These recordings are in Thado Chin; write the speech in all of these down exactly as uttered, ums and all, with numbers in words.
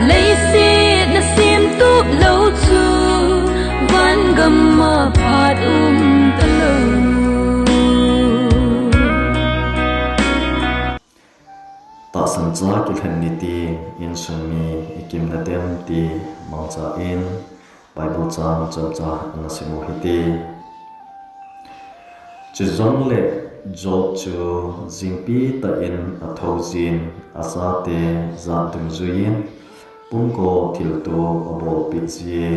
Leiset na sem tup lou chu, van gam a phat um talou. Tahsan cha kilhen ni ti, insung mi i kimna dem ti mangcha in, Bible chang chomcha ana sim u hite. Chujongle Job chu jingpi tah in athou jin, achate jat dungjuiyin, pumgo thilto abolpeh jie.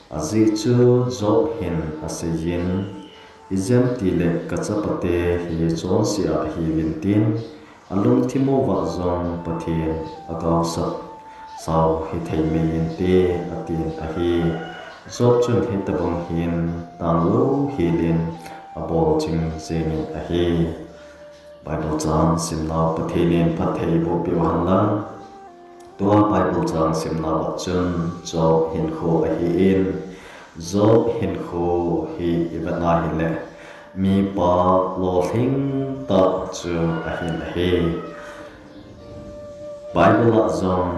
Ajeh chu Job hin aseiyin, ijemtile kachapate hi chonse a hiuvin tin, alungthim uva jong Pathen agaosap sao hithei mei inte, atin ahi. Job chun hitobang hin tanglou helin abol jing jengin ahi. Bible chang simnau Pathen in phatthei boh peh u henlang. Tua Bible chang simnau a chun Job hinkho ahin, Job hinkho hi ivet na hile, mipa lolhing tah chu ahin ahi. Bible a jong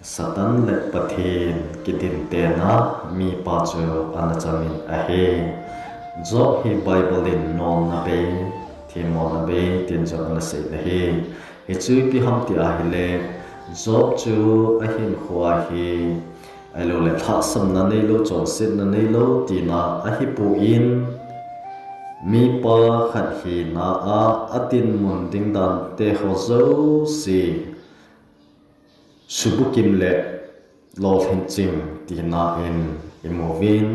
Satan le Pathen kidin tena mipa chu ana chamin ahi. Job hi Bible in nolna bei, themmona bei tin jong ana seiyin ahi. Hichu ipi ham ti ahile, Job chu ahinkhoa hi, ahilouleh lhahsamna neilou, chonsetna neilou tina ahipon, mipa khat hina a, adinmun dingdan te ho jouse subukim le lolhing jing tina in imuvin.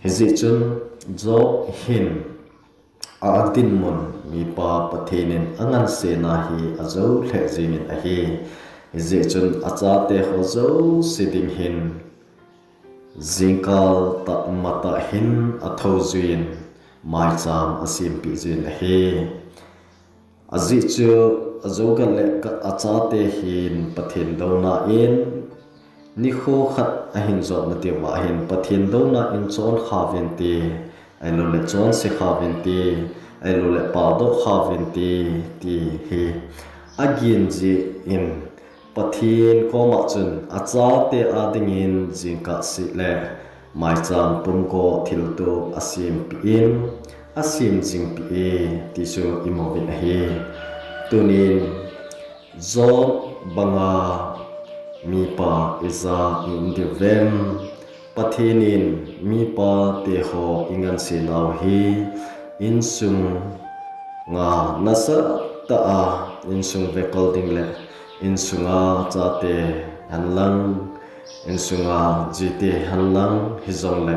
Hijeh chun Job hin adinmun mipa Pathen in angansena hi ajou lheh jengin ahi. Hijeh chun achate ho jouse ding hin jingkal tah matah hin athou juiyin maicham asempeh juiyin ahi. Ajeh chu ajou gal le achate hin Pathen douna in, nikho khat ahin jotna diuva hin Pathen douna in chon khauvinte, ahilouleh chonse khauvinte, ahilouleh paodoh khauvinte, ti hi agin jeh in Pathen koma chun achate a dingin jingkah seh le maicham pumgo thilto asempeh in, asem jingpeh e, ti chu imuvin ahi. Tunin Job banga mipa ija i-um diuvem? Pathen in mipa teho ingansenau hi insunga nasatah a, insung vekol ding le insunga chate henlang, insunga jite henlang hijongle,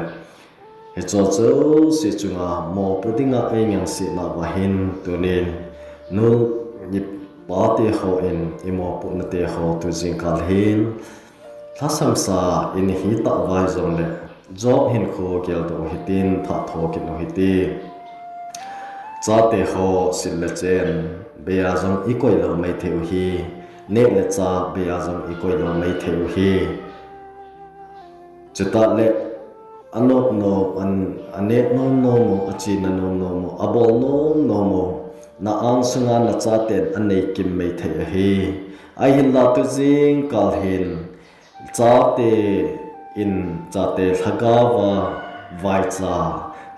hicho jouse chunga mopoh dinga eingansenauva hin tunin nu le pa teho in imopohna teho tu jingkal hin lhasamsa in hitah uva hijongle, Job hinkho geldoh u hitin, thahtho kit u hite. Chateho sil le chen beiya jong ikoi lou maithei u hi, neh le chah beiya jong ikoi lou maithei u hi. Chutah le anop nom, an, aneh nom nom u, achena nom nom u, abol nom nom u, na angsunga nachaten anei kim maithei ahi. Ahinla tu jingkal hin chate in, chate lhagaova vaicha,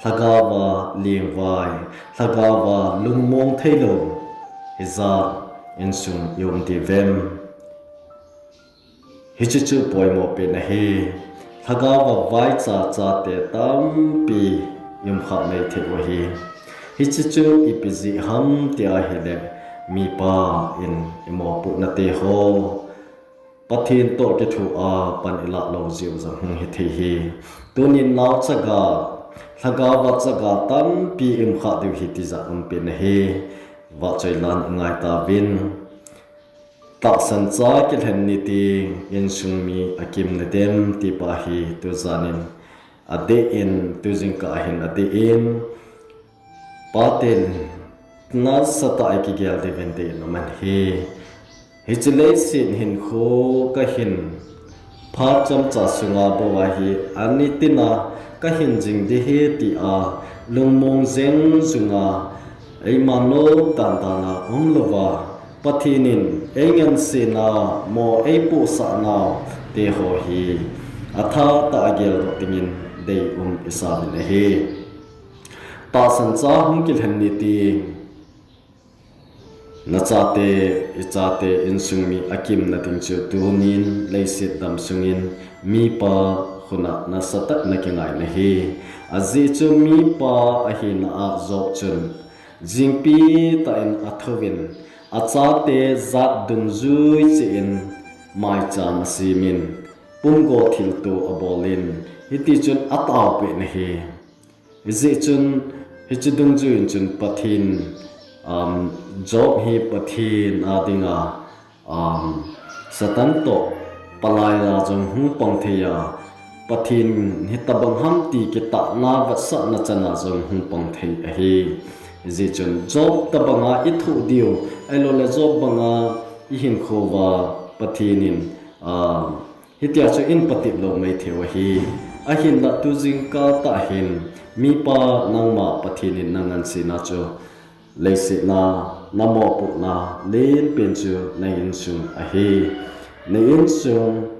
lhagaova lengvai, lhagaova lungmong theilou hijat insung i-um diuvem? Hiche chu poimo pen ahi. Lhagaova vaicha chate tampi i-umkha maithei u ahi. Hiche chu ipi jeh ham ti ahile, mipa in imopohna teho Pathen toh kithoa pan ilah lou jeh u jong hung hithei hi. Tunin naochaga, lhagaova chaga tampi i-umkha diu hi tijat um pen ahi. Vahchoilan ingai tauvin. Tahsan cha kilhen ni tin, insung mi akimna dem ti pa hi tujanin adeh in, tu jingkah hin adeh in, paten nasatah a ikigel diuvin deiyin aum ahi. Hiche leiset hinkho kahin phat chomcha sunga bou ahi, anitina kahin jing ding ahi tia lungmong jeng junga, eima nom dandan a umlouva, Pathen in eingansena mo eipohsah nau teho hi athatah a geldoh dingin deium isauvin ahi. Tahsan cha hung kilhen ni teng nachate, ichate insung mi akimna ding chu tunin leiset dam sungin mipa khut a nasatah in nakingai nahi. Ajeh chu mipa ahina a Job chun jingpi tah in athouvin, achate jat dungjui cheh in maicham asemin, pumgo thilto abolin, hitichun ataopeh nahi. Hijeh chun hiche dungjuiyin chun Pathen, Job hi Pathen a dinga Satan toh palai a jong hung pang thei a, Pathen hitobang ham ti kitahna vetsahna chan a jong hung pang thei ahi. Hijeh chun Job tobanga ithoh diu, ahiloule Job banga ihinkho uva Pathen in hitia chu eihin patep lou maithei u ahi. Ahinla tu jingkah tah hin, mipa nangma Pathen in nangansena chu leiset a namopohna lenpen chu na insung ahi. Na insung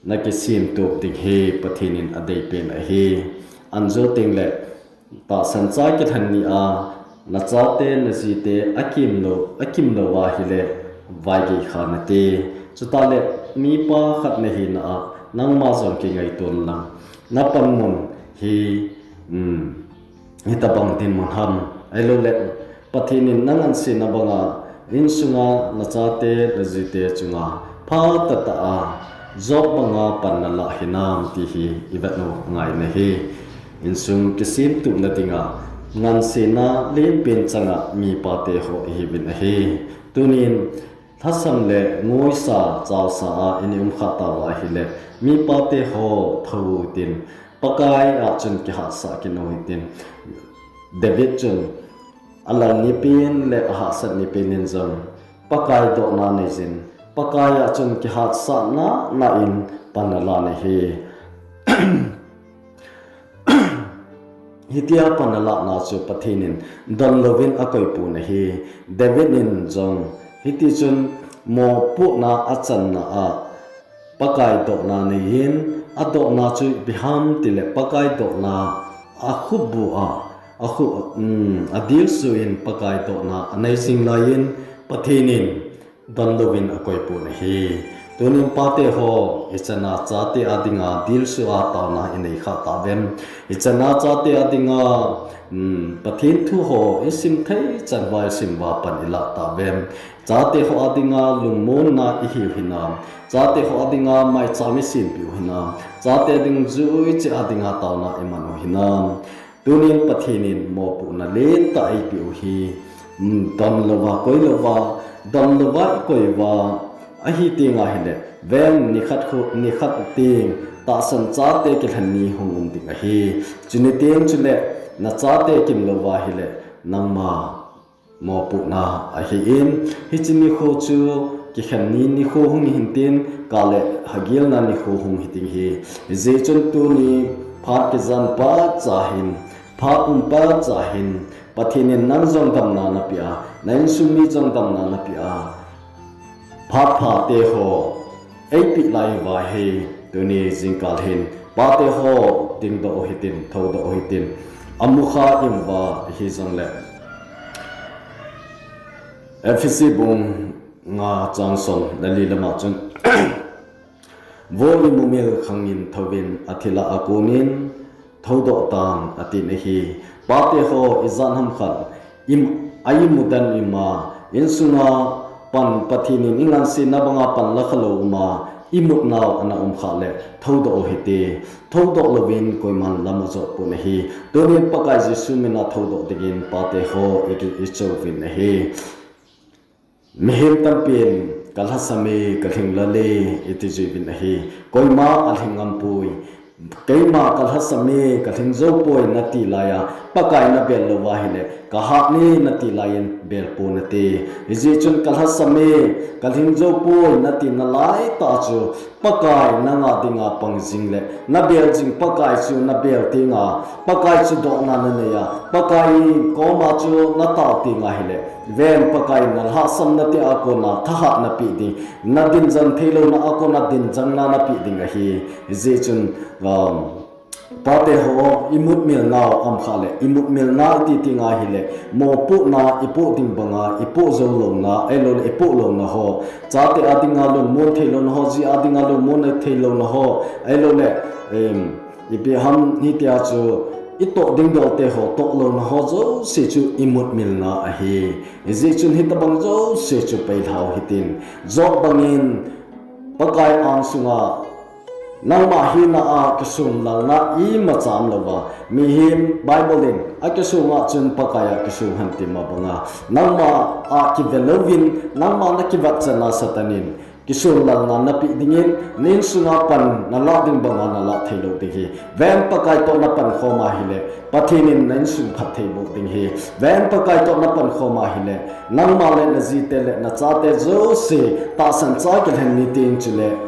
nakisemtup ding hi Pathen in adeipen ahi. Anjo tengle tahsan cha kilhen ni a, nachate najite akimlou, akimlou ahile vaigei kha nate. Chuteng le mipa khat nahina a nangma jong kingaito inlang, napanmun hi hitobang dinmun ham, ahiloule Pathen in nangansena banga insunga nachate najite chunga phatah tah a Job banga pan nalah hinam ti hi ivet u angai nahi. Insung kisemtupna dinga ngansena lenpen changa mipateho ihiuvin ahi. Tunin lhasam le ngoisa chaosa a ina umkha tauva ahile, mipateho thou u hitin, Pakai a chun kihatsah kit u hitin. David chun alal nipen le ahahsat nipen in jong Pakai dohna neijin, Pakai a chun kihatsahna in pan alan ahi. Hitia pan alahna chu Pathen in donlouvin akoipon ahi. David in jong hitichun mopohna achanna a Pakai dohna neiyin, adohna chu ipi ham tile Pakai dohna akhupbu a, akhu, adilsuh in Pakai dohna anei jing laiyin Pathen in donlouvin akoipon ahi. Tunin pateho, ichan a chate a dinga dilsuh a taona inei kha tauvem? Ichan a chate a dinga Pathen thuho isim thei chan uva isim uva pan ilah tauvem? Chateho a dinga lungmonna ihiu hinam? Chateho a dinga maicham isempeh u hinam? Chate dungjuiyin cheh a dinga taona iman u hinam? Tunin Pathen in mopohna lentah eipeh u hi, donlouva, koilouva, donlouva ikoi uva ahi tenga hile, ven nikhat khu, nikhat teng tahsan chate kilhen ni hung um ding ahi. Chuni teng chule nachate kimlouva hile, nangma mopohna ahin, hiche nikho chu kikhen ni nikho hung hitin, kale hagilna nikho hung hiting hi. Hijeh chun tuni phat kijan phatcha hin, phat um phatcha hin, Pathen in nang jong damna napeh a, na insung mi jong damna napeh a, phat phateho eipeh lai uva hi, tuni jingkah hin pateho dingdoh u hitin, thoudoh u hitin, amukha imuva hijongle, Ephesi bung nga chang som le li lama chun, Vo imumil khangin thouvin, athil a akonin thoudoh tan, atin ahi. Pateho, ijat ham khat a imudan ima, insunga pan Pathen in ingansena banga pan lakhalou uma imutnau ana umkhah le, thoudoh u hite. Thoudoh louvin koiman lam ajotpon ahi. Tunin Pakai Jesu mina thoudoh dingin pateho ichouvin ahi. Mihem tampin kalhasame, kalhinglale iti juiuvin ahi. Koima alhing ngampoi. Keima kalhasame, kalhing joupoi nati laiya, Pakai nabel louva hile, kahatne nati laiyin belpon nate. Hijeh chun kalhasame, kalhing joupoi nati nalaitah chu, Pakai nanga dinga pang jing le, na bel jing Pakai chu na bel tenga, Pakai chu dohna na nei a, Pakai koma chu na tao tenga hile, ven Pakai na lhahsamna te a kona thahat na pe ding, na dinjang theilouna a kona dinjangna na pe ding ahi. Hijeh chun, um, pate ho, imutmil nau am kha le, imutmil na iti tenga hile, mopohna, ipoh ding banga, ipoh jou louna, ahilou le ipoh louna ho, chate a dinga lungmon theilouna ho, ji a dinga lungmon theilouna ho, ahilou le, em, ipi ham hitia chu, itoh ding dol te ho, toh louna ho, jouse chu imutmil na ahi. Hijeh chun hitabang jouse chu peilhau hitin, Job bangin, Pakai angsunga, nangma hina a kisonlalna imacha umlouva, mihem Bible in, akisonga chun Pakai a kisong hen tima banga, nangma a kive louvin, nangma na kivat chana Satan in, kisonlalna na pe dingin, na insunga pan na lah ding banga na lah theilou ding hi, ven Pakai toh na pankhom a hile, Pathen in na insung phatthei boh ding hi, ven Pakai toh na pankhom a hile, nangma le na jite le na chate jouse, tahsan cha kilhen ni teng chule,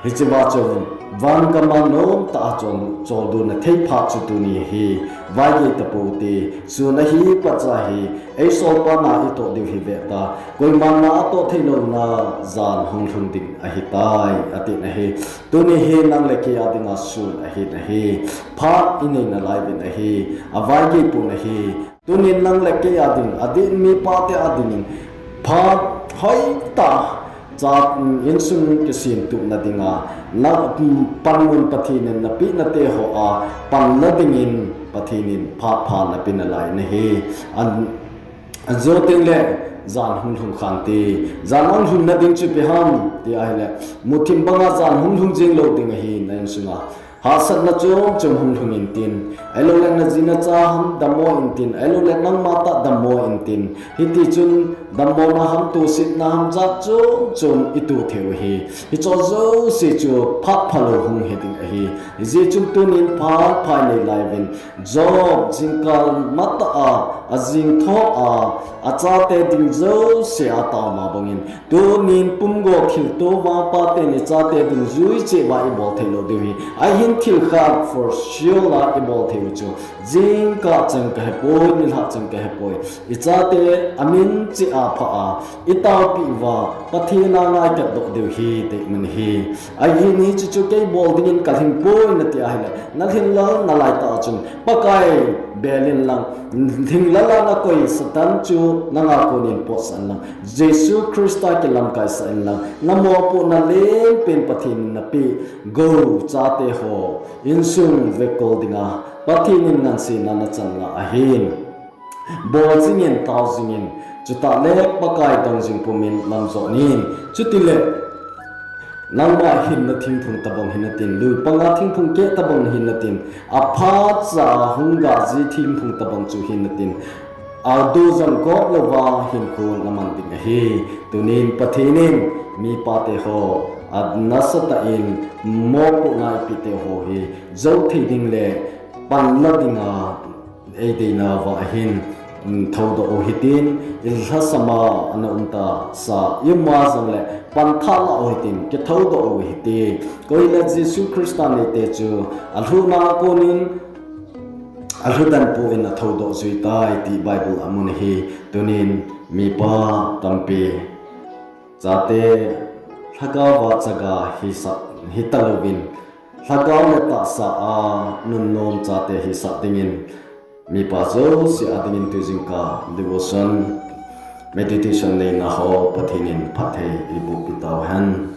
hicheva chu van gam a nomtah a chol, choldo na thei phat chu tuni hi, vaigei tapou te, sun ahi patcha hi, eisolpa na itoh diu hi veta, koiman na atoh theilouna jan hung lhung ding ahitai, atin ahi. Tuni hi nang le kei a dinga sun ahin ahi. Phat inei nalai uvin ahi. Avaigei pon ahi. Tunin nang le kei a ding, adin mipa te a dingin, phat hoitah, cha, mm, insung kisemtup na dinga, na, mm, panmun Pathen in napeh na te ho a, pan la dingin Pathen in phat pha nape nalai nahi. An, ajo teng le, jan hung lhung khante, jan hung lhung na ding chu ipi ham, ti ahile, muthim banga jan hung lhung jing lou ding ahi na insunga. Hahsatna chom chom hung lhung intin, ahilou le na ji na cha ham dammo intin, ahilou le nangma tah dammo intin. Hiti chun dammona ham, tosetna ham, jat chom chom ito thei u ahi. Hicho jouse chu phat phalou hung hi ding ahi. Hijeh chun tunin phat pha inei lai uvin, Job jingkah matah a, ajing tho a, achate ding jouse a tao ma bangin, tunin pumgo thilto vangpa ten ichate dungjuiya cheh uva ibol theilou diu ahi. Ahin thil khat for sure la ibol thei u chu, jingkah cheng kahepoi, nilhah cheng kahepoi, ichate amin cheh a phah a, itaopeh uva, Pathen a ngaikhat doh diu ahi, ti ahi. Ahin hiche chu kei bol dingin kalhing poi nati ahile, nalhing lal nalai tah a chun, Pakai bel inlang, lhing lal a nakoi Satan chu nanga konin potsah inlang, Jesu Christa kilamkaisah inlang, namopohna lenpen Pathen in napeh gou chate ho, insung vekol dinga, Pathen in ngansena nachan la ahin. Bol jingin, tao jingin, chutah le Pakai dong jing pumin lamjot in. Chutile, nangma hinna thingphung tabang hinatin, lui panga thingphung keh tabang hinatin, aphat cha a hung gah ji thingphung tabang chu hinatin, adojang gop louva hinkho naman ding ahi. Tunin Pathen in mipa te ho, anasatah in mopohna eipeh te ho hi, jou thei ding le pan la dinga, eideina uva ahin, mm, thoudoh u hitin, ilhasam a ana um tasa, ima jong le pan tha lah u hitin, kithoudoh u hite. Koi le Jesu Christa neite chu, alhuhna a konin, alhuhdan poi in athoudoh jui tai ti Bible a amun ahi. Tunin mipa tampi, chate lhagao a chaga hisah, hita louvin, lhagao le tahsa a nunnom chate hisah dingin, mipa jouse a dingin tujingkah devotion, meditation neina ho Pathen in phatthei eiboh pi tauhen.